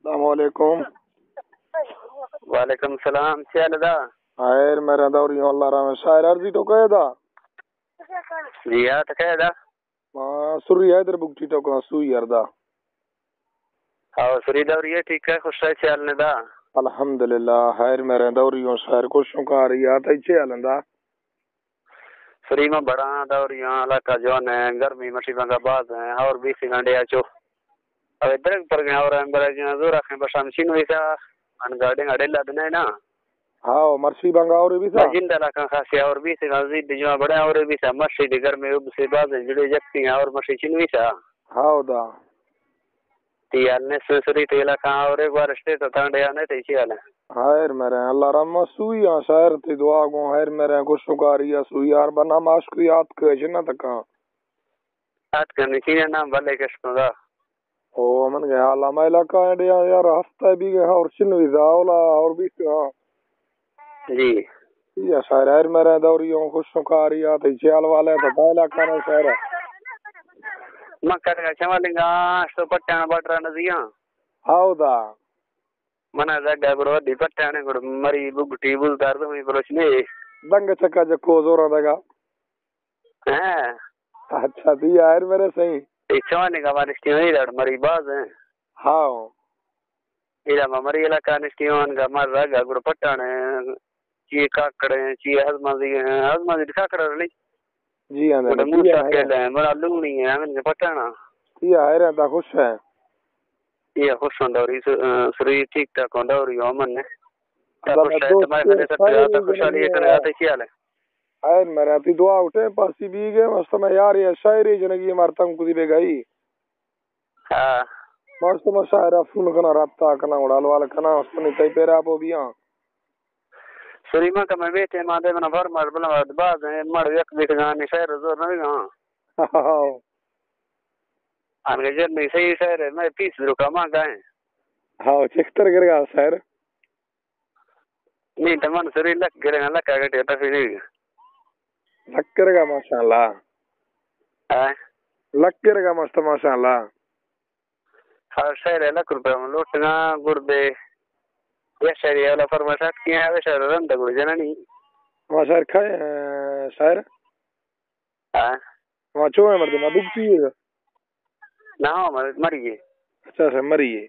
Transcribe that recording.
السلام علیکم۔ وعلیکم السلام، چی حال ادا؟ خیر، میرے دور یوں اللہ رحم۔ شاعر عرضی تو کہے دا؟ جی ہاں، تو کہے دا؟ ہاں، سری حیدر بگٹی ٹوکاں سوئی اردا۔ ہاں، سری دور یہ ٹھیک ہے، خوش ہے، چی حال نے دا؟ الحمدللہ، خیر میرے دور یوں شاعر کو شکار یا تئی چی حال دا؟ سری ما بڑا دور یوں علاقہ جوان ہے، گرمی مشی بنگا باز ہے، اور بیسی گھنٹے آ چو۔ ابے درگ پر گئے اور ہم برگ جنا زور آخیں بشام چین ویسا، ان گاڑی گاڑی لا دنے نا۔ ہاں، مرشی بنگا اور بیسا۔ جند علاقہ خاصی اور بیسا، زید جوان بڑے اور بیسا، مرشی دی گرمی اب سے باز ہیں، جڑے جکتی ہیں اور مرشی چین ویسا۔ ہاں دا۔ تی حال نے سوسری تی علاقہ اور ایک بار اسٹے تو تانڈے آنے تی چی حال ہے؟ خیر میرے، اللہ رحم سوئی ہاں شاعر تی دعا گوں، خیر میرے، کو شکاری سوئی یار بنا ماش کو یاد کے جنا تکا۔ آتکا نشینہ نام بلے کشکوں دا۔ او من گئے حالا ما علاقہ ہے ڈیا یار ہفتہ بھی گئے اور چن ویزا اولا اور بھی ہاں۔ جی۔ یا شاعر ہر میرے دوری ہوں خوش سکاری آتے چیال والے تو پہلا کھانا شاعر ہے۔ من کر گا چما لنگا تو پٹانا بٹرا نزیاں۔ How the. منا زگا گڑو دی پٹانے گڑ مری بگٹی بول دار دو بروچ نے۔ دنگ چکا جکو زورا دگا۔ ہاں۔ اچھا، دی آئر میرے صحیح۔ اے چونے کا مارشتی ہوئی لڑ مری باز ہیں۔ ہاں۔ ایرا ما مری علاقہ نشتی ہوں، انگا مر رگا گڑ پٹانے، چی کاکڑے، چی ہزمازی ہیں، ہزمازی کاکڑا رلی۔ جی ہاں، گڑ جی موسا ہاں۔ کہلے ہیں، بڑا لونی ہے، ہمیں کے پٹانا۔ جی ہاں، حیران تا خوش ہے۔ یہ خوش ہوں دوری، س-، سری ٹھیک ٹھاک ہوں دوری ہوں من نے۔ اللہ خوش ہے، دوست تمہارے کھانے سب سارے آتا خوشحالی ہے، کھانے آتے کیا لے؟ خیر، میرے آتی دعا اٹھے، پاسی بھی گئے، مست میں یار، یہ شاعری جنگی مار تنگ کدی بے گئی۔ ہاں۔ مست میں شاعر فون کنا، رابطہ کنا، اڑال وال کنا، مست میں تئی پیرا بو بیاں۔ سریما کا میں بیٹھے، ماں دے منا بھر مار بلا باز ہیں، مڑ یک بیت گانے شاعر زور نہ گا۔ ہاں۔ آن کے جن نہیں صحیح شاعر ہے، میں پیس برو کا ماں گائیں۔ ہاں، چختر گر گا شاعر۔ نہیں، تمن سری لک گرے، لک آ گٹے تفی نہیں۔ لک کرے گا، ماشاءاللہ۔ ہاں؟ لک کرے گا، مست، ماشاءاللہ۔ ہر شہر ہے لک روپے میں لوٹنا، گردے۔ یہ شہر یہ والا فرمائش آت کی ہے، وہ شہر رند گڑ جنانی۔ وہاں شہر کھائے، اے، شہر؟ ہاں۔ وہاں چو ہے مردے، ما دکھ چیئے گا؟ نہ، مر-، مری گئے۔ اچھا، اچھا، مری گئے۔